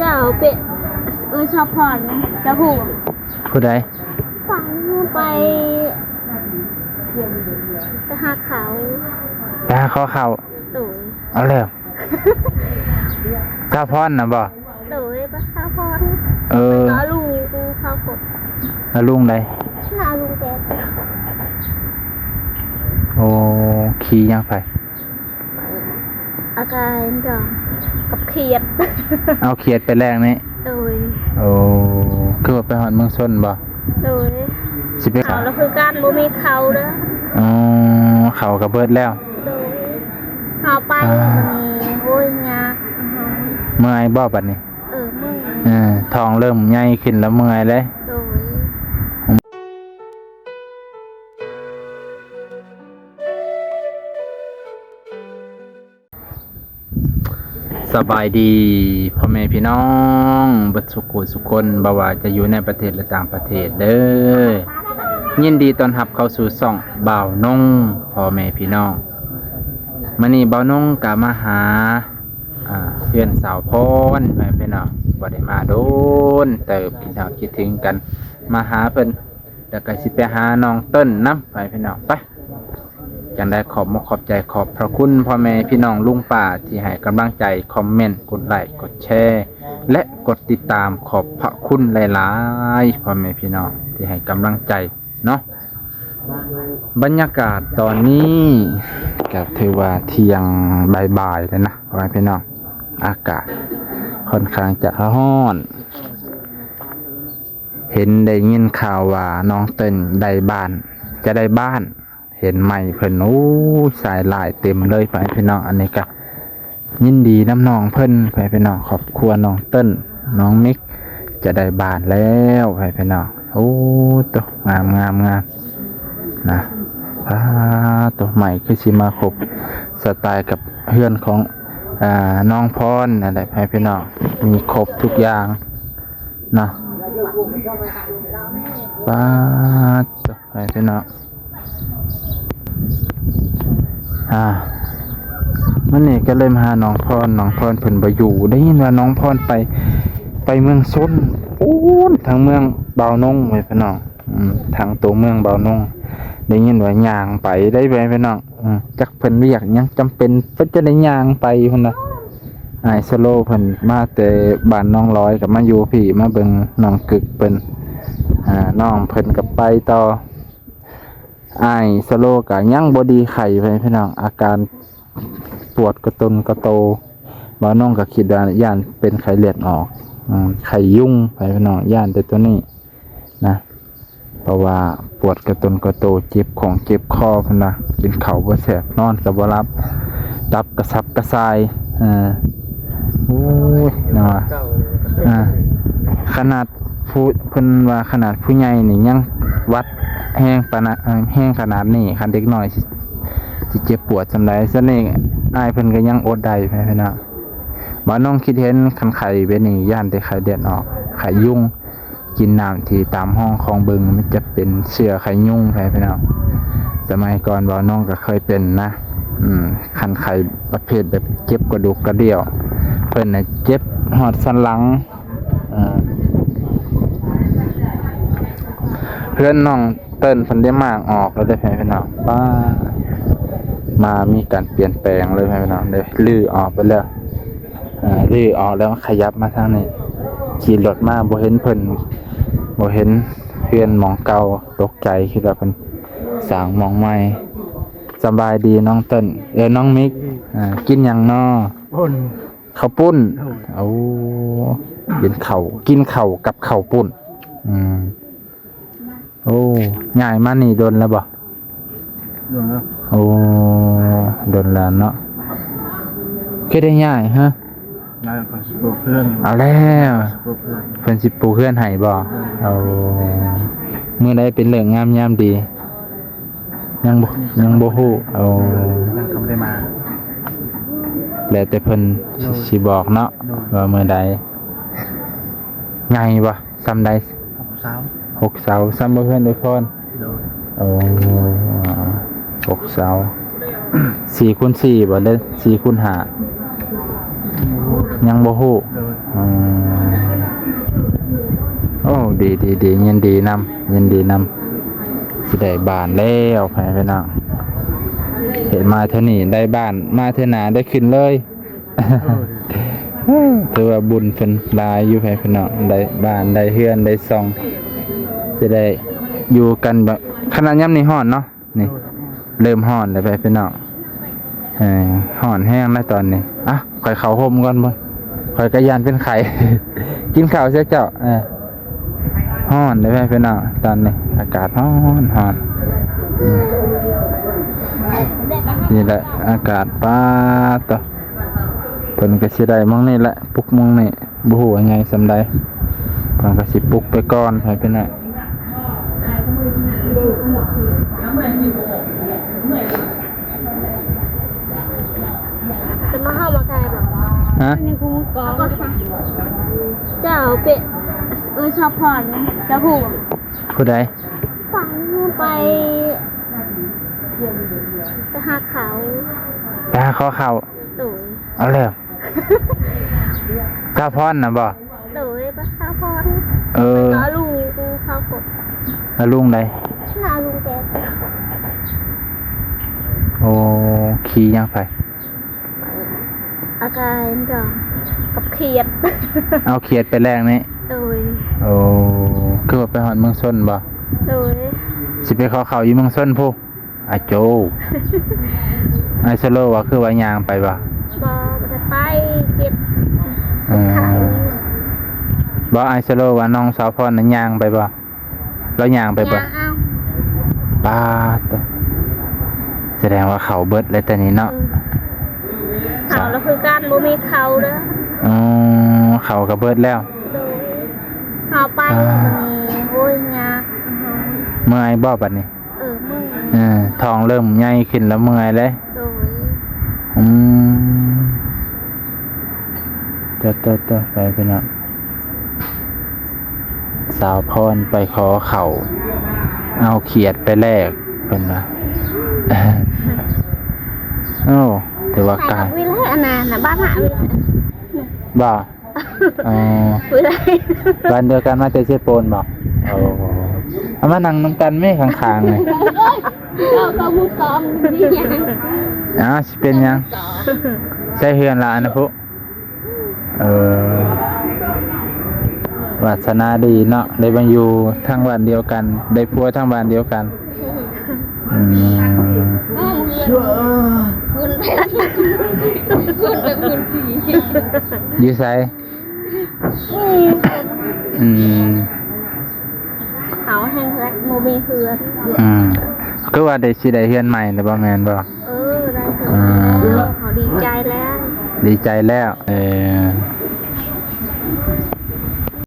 ເຈົ້າເປະ ເອີຍ ຊອບພອນ ເຈົ້າຮູ້ບໍ່? ຜູ້ໃດ? ຝັນໄປ ໄປຫາເຂົາ ໄປຫາຂໍເຂົ້າ. ໂດຍ. ເອົາແລ້ວ ສາວພອນນະບໍ່? ໂດຍ ໄປຫາສາວພອນ. ເອີ ແລ້ວລຸງສາວພອນ. ແລ້ວລຸງໃດ? ໜ້າລຸງແກ. ໂອ້ ຂີ່ຫຍັງໄປ? ອາການດອງກັບຂຽດ. ເອົາຂຽດໄປແລກນີ້. ໂດຍ. ໂອ້ ຄືວ່າໄປຮອດເມືອງຊົນບໍ່? ໂດຍ. ຊິໄປ ເຂົ້າລະຄືກັນ ບໍ່ມີເຂົ້າເດີ. ອໍ ເຂົ້າກະເບິດແລ້ວ. ໂດຍ. ເຮົາໄປ ອ່າ ມື້ນີ້ ໂອ້ຍ ຍາກ. ເມື່ອຍບໍ່ບັດນີ້? ເອີ ເມື່ອຍ. ເອີ ທ້ອງເລີ່ມໃຫຍ່ຂຶ້ນລະເມື່ອຍເດ້. ໂດຍ. ສະບາຍດີພໍ່ແມ່ພີ່ນ້ອງເບິດສຸຂູສຸຄົນ ບໍ່ວ່າຈະຢູ່ໃນປະເທດ ແລະ ຕ່າງປະເທດເດີ. ຍິນດີຕ້ອນຮັບເຂົ້າສູ່ຊ່ອງບ່າວນົງ ພໍ່ແມ່ພີ່ນ້ອງ. ມື້ນີ້ບ່າວນົງກະມາຫາ ອ່າ ເຮືອນສາວພອນ ພໍ່ແມ່ພີ່ນ້ອງ ບໍ່ໄດ້ມາດົນເຕີບ ຄິດຮອດຄິດເຖິງກັນ ມາຫາເພິ່ນ ແລ້ວກະຊິໄປຫານ້ອງເຕີນນຳ ພໍ່ແມ່ພີ່ນ້ອງ. ໄປ ຈັ່ງໃດຂອບມຸກຂອບໃຈ ຂອບພະຄຸນພໍ່ແມ່ພີ່ນ້ອງລຸງປ້າທີ່ໃຫ້ກຳລັງໃຈ ຄອມເມັນ ກົດໄລ້ ກົດແຊ ແລະ ກົດຕິດຕາມ ຂອບພະຄຸນຫຼາຍໆ ພໍ່ແມ່ພີ່ນ້ອງທີ່ໃຫ້ກຳລັງໃຈເນາະ. ບັນຍາກາດຕອນນີ້ກະຖືວ່າທ່ຽງບ່າຍໆແລ້ວນະ ພໍ່ແມ່ພີ່ນ້ອງ ອາກາດຄ່ອນຂ້າງຈະຮ້ອນ. ເຫັນໄດ້ຍິນຂ່າວວ່ານ້ອງເຕີນໄດ້ບ້ານ ຈະໄດ້ບ້ານ ເຫັນໄມ້ເພິ່ນ ໂອ້ຍ ສາຍຫຼາຍເຕັມເລີຍ ພໍ່ແມ່ພີ່ນ້ອງ. ອັນນີ້ກະຍິນດີນຳນ້ອງເພິ່ນ ພໍ່ແມ່ພີ່ນ້ອງ ຄອບຄົວນ້ອງເຕີນ ນ້ອງມິກ ຈະໄດ້ບ້ານແລ້ວ ພໍ່ແມ່ພີ່ນ້ອງ. ໂອ້ ໂຕ ງາມໆໆ ນະ ປາໂຕ ໄມ້ຄືຊິມາຄົບສະໄຕລ໌ກັບເຮືອນຂອງ ອ່າ ນ້ອງພອນນັ້ນແຫຼະ ພໍ່ແມ່ພີ່ນ້ອງ ມີຄົບທຸກຢ່າງເນາະ. ປາໂຕ ພໍ່ແມ່ພີ່ນ້ອງ ອ່າ ມື້ນີ້ກະເລີຍມາຫານ້ອງພອນ ນ້ອງພອນເພິ່ນບໍ່ຢູ່ ໄດ້ຍິນວ່ານ້ອງພອນໄປ ໄປເມືອງຊົນ ປູ້ນ ທາງເມືອງບ່າວນົງ ພໍ່ແມ່ພີ່ນ້ອງ. ອືມ ທາງໂຕເມືອງບ່າວນົງ ໄດ້ຍິນວ່າຍ່າງໄປໄດ້ ພໍ່ແມ່ພີ່ນ້ອງ. ອືມ ຈັກເພິ່ນວຽກຫຍັງຈຳເປັນ ເພິ່ນຈະໄດ້ຍ່າງໄປພຸ້ນນະ. ອ້າຍສະໂລເພິ່ນມາແຕ່ບ້ານໜອງລອຍ ກະມາຢູ່ພີ້ ມາເບິ່ງນ້ອງກຶກເພິ່ນ ອ່າ ນ້ອງເພິ່ນກະໄປຕໍ່. ອ້າຍສະໂລກະຍັງບໍ່ດີໄຂ້ ພໍ່ແມ່ພີ່ນ້ອງ ອາການປວດກະຕົນກະໂຕ. ບ່າວນົງກະຄິດວ່າຢ້ານເປັນໄຂ້ເລືອດອອກ ອືມ ໄຂ້ຍຸງ ພໍ່ແມ່ພີ່ນ້ອງ ຢ້ານແຕ່ໂຕນີ້ນະ ເພາະວ່າປວດກະຕົນກະໂຕ ເຈັບຂອງເຈັບຄໍພຸ້ນນະ ກິນເຂົ້າບໍ່ແຊບ ນອນກະບໍ່ຫຼັບ ຕັບກະສັບກະສ່າຍ. ເອີ ໂອ້ຍ ເນາະ ອ່າ ຂະໜາດ ຜູ້ ເພິ່ນວ່າຂະໜາດຜູ້ໃຫຍ່ນີ້ຍັງຫວັດແຮງປານ ແຮງຂະໜາດນີ້ ຄັນເດັກນ້ອຍຊິ ຊິເຈັບປວດສ່ຳໃດ. ສ່ຳນີ້ອ້າຍເພິ່ນກະຍັງອົດໄດ້ ພີ່ນ້ອງ. ບ່າວນົງຄິດເຫັນ ຄັນໄຂ້ແບບນີ້ ຢ້ານແຕ່ໄຂ້ເລືອດອອກ ໄຂ້ຍຸງ ກິນນ້ຳທີ່ຕາມຮ່ອງຂອງບຶງ ມັນຈະເປັນເຊື້ອໄຂ້ຍຸງ ພີ່ນ້ອງ. ສະໄໝກ່ອນບ່າວນົງກະເຄີຍເປັນນະ. ອືມ ຄັນໄຂ້ປະເພດແບບເຈັບກະດູກກະດ່ຽວ ເພິ່ນນະເຈັບຮອດສັນຫຼັງ. ເອີ ເຮືອນນ້ອງເຕີນເພິ່ນໄດ້ມ້າງອອກແລ້ວເດ້ ພີ່ນ້ອງ. ປ້າ ມາມີການປ່ຽນແປງເລີຍ ພີ່ນ້ອງ ໄດ້ຮື້ອອກໄປແລ້ວ. ອ່າ ຮື້ອອກແລ້ວ ຂະຫຍັບມາທາງນີ້ ຂີ່ລົດມາບໍ່ເຫັນເພິ່ນ ບໍ່ເຫັນເຮືອນໝ່ອງເກົ່າ ຕົກໃຈ ຄິດວ່າເພິ່ນສ້າງໝ່ອງໃໝ່. ສະບາຍດີນ້ອງເຕີນ ເອີ ນ້ອງມິກ. ອ່າ ກິນຫຍັງນໍ? ປຸ້ນ. ເຂົ້າປຸ້ນ. ໂອ້ ກິນເຂົ້າ ກິນເຂົ້າກັບເຂົ້າປຸ້ນ. ອືມ ໂອ້ ຍ້າຍມານີ້ດົນແລ້ວບໍ່? ດົນແລ້ວ. ໂອ້ ດົນແລ້ວເນາະ. ຄືໄດ້ຍ້າຍຮະ? ຍ້າຍ ເພິ່ນຊິປູກເຮືອນ. ເອົາແລ້ວ ເພິ່ນຊິປູກເຮືອນໃຫ້ບໍ່? ໂອ້ ມື້ໃດເປັນເລີກງາມຍາມດີ? ຍັງບໍ່ ຍັງບໍ່ຮູ້. ໂອ້ ຍັງບໍ່ໄດ້ມາ ແລ້ວແຕ່ເພິ່ນຊິບອກເນາະ ວ່າມື້ໃດ. ໃຫຍ່ບໍ່? ສ່ຳໃດ? ຫົກເສົາ. ຫົກເສົາ ສ່ຳບໍ່ເຮືອນເອື້ອຍພອນ? ໂດຍ. ໂອ້ ຫົກເສົາ ສີ່ຄູນສີ່ບໍ່ ຫຼື ສີ່ຄູນຫ້າ? ຍັງບໍ່ຮູ້. ໂດຍ. ອືມ ໂອ້ ດີໆໆ ຍິນດີນຳ ຍິນດີນຳ ຊິໄດ້ບ້ານແລ້ວ ພໍ່ແມ່ພີ່ນ້ອງ. ເຫັນມາເທື່ອນີ້ໄດ້ບ້ານ ມາເທື່ອໜ້າໄດ້ຂຶ້ນເລີຍ. ໂດຍ. ຖືວ່າບຸນເພິ່ນຫຼາຍຢູ່ ພໍ່ແມ່ພີ່ນ້ອງ ໄດ້ບ້ານ ໄດ້ເຮືອນ ໄດ້ຊ່ອງ ຊິໄດ້ຢູ່ກັນແບບ ຂະໜາດຍາມນີ້ຮ້ອນເນາະ. ນີ້ ໂດຍ. ເລີ່ມຮ້ອນແລ້ວ ພີ່ນ້ອງ. ເອີ ຮ້ອນແຮງນະຕອນນີ້. ອ່ະ ຂ້ອຍເຂົ້າຮົ່ມກ່ອນເບິ່ງ ຂ້ອຍກໍຢ້ານເປັນໄຂ້. ກິນເຂົ້າຊະເຈົ້າ. ເອີ ຮ້ອນເດ້ ພີ່ນ້ອງ. ຕອນນີ້ອາກາດຮ້ອນ ຮ້ອນ. ອືມ ນີ້ແຫຼະອາກາດ. ປາດໂຕ ເພິ່ນກໍຊິໄດ້ໝ່ອງນີ້ແຫຼະ ປຸກໝ່ອງນີ້. ບໍ່ຮູ້ວ່າໃຫຍ່ສ່ຳໃດ ເພິ່ນກໍຊິປຸກໄປກ່ອນ ໃຫ້ເພິ່ນນະ. ຈະມາເຮົາມາຂາຍບໍ່? ຮະ? ເຈົ້າເປະ ເອີ ຊອບພອນ ເຈົ້າຮູ້ ຜູ້ໃດ? ຝັງໄປ ໄປຫາເຂົາ ໄປຫາຂໍເຂົ້າ. ໂດຍ. ເອົາແລ້ວ ສາວພອນນະບໍ່? ໂດຍ ໄປຫາສາວພອນ. ເອີ ແລ້ວກໍລຸງສາວກົດ. ແລ້ວລຸງໃດ? ແລ້ວລຸງແກ. ໂອ້ ຂີ່ຫຍັງໄປ? ອາການດອງກັບຂຽດ. ເອົາຂຽດໄປແລກນີ້? ໂດຍ. ໂອ້ ຄືວ່າໄປຮອດເມືອງຊົນບໍ່? ໂດຍ. ຊິໄປຂໍເຂົ້າຢູ່ເມືອງຊົນພຸ້ນ. ອາໂຈ ອ້າຍສະໂລວ່າຄືວ່າຍ່າງໄປບໍ່? ບໍ່ ບໍ່ໄດ້ໄປ ເຈັບ. ເອີ ບໍ່ ອ້າຍສະໂລວ່ານ້ອງສາວພອນນະຍ່າງໄປບໍ່? ລາວຍ່າງໄປບໍ່? ຍ່າງເອົາ. ປາດໂຕ ສະແດງວ່າເຂົ້າເບິດແລ້ວແຕ່ນີ້ເນາະ. ເອີ ເຂົ້າລະຄືກັນ ບໍ່ມີເຂົ້າເດີ. ອໍ ເຂົ້າກໍເບິດແລ້ວ. ໂດຍ. ເຮົາໄປ ອ່າ ມື້ນີ້ ໂອ້ຍ ຍາກ. ເມື່ອຍບໍ່ບັດນີ້? ເອີ ເມື່ອຍ. ເອີ ທ້ອງເລີ່ມໃຫຍ່ຂຶ້ນລະເມື່ອຍເດ້. ໂດຍ. ອືມ ໂຕໆໆ ໄປພີ່ນ້ອງ. ສາວພອນໄປຂໍເຂົ້າ ເອົາຂຽດໄປແລກ ເພິ່ນວ່າ. ໂອ້ ຖືວ່າກາຍ ໃສ່ບັກວິລະ ອັນນັ້ນນະ ບ້ານຫາວິລະ ບໍ່? ອໍ ຜູ້ໃດ? ບ້ານດຽວກັນ ມາແຕ່ເຊໂປນບໍ່? ໂອ້ ເອົາມານັ່ງນຳກັນແມ້ຂ້າງໆນີ້. ເຈົ້າກໍຜູ້ກອງນີ້ຫຍັງ? ອ້າວ ຊິເປັນຫຍັງ? ໃຊ້ເຮືອນລະອັນນະພຸ. ເອີ ວາສະນາດີເນາະ ໄດ້ມາຢູ່ທາງບ້ານດຽວກັນ ໄດ້ຜົວທາງບ້ານດຽວກັນ. ອືມ ຢູ່ໃສ? ອືມ ເຮົາແຮ່ງແລະບໍ່ມີເຮືອນ. ອືມ ຄືວ່າໄດ້ ຊິໄດ້ເຮືອນໃໝ່ແລ້ວບໍ່ ແມ່ນບໍ່? ເອີ ໄດ້ເຮືອນໃໝ່ແລ້ວ ເຮົາດີໃຈແລ້ວ ດີໃຈແລ້ວ. ເອີ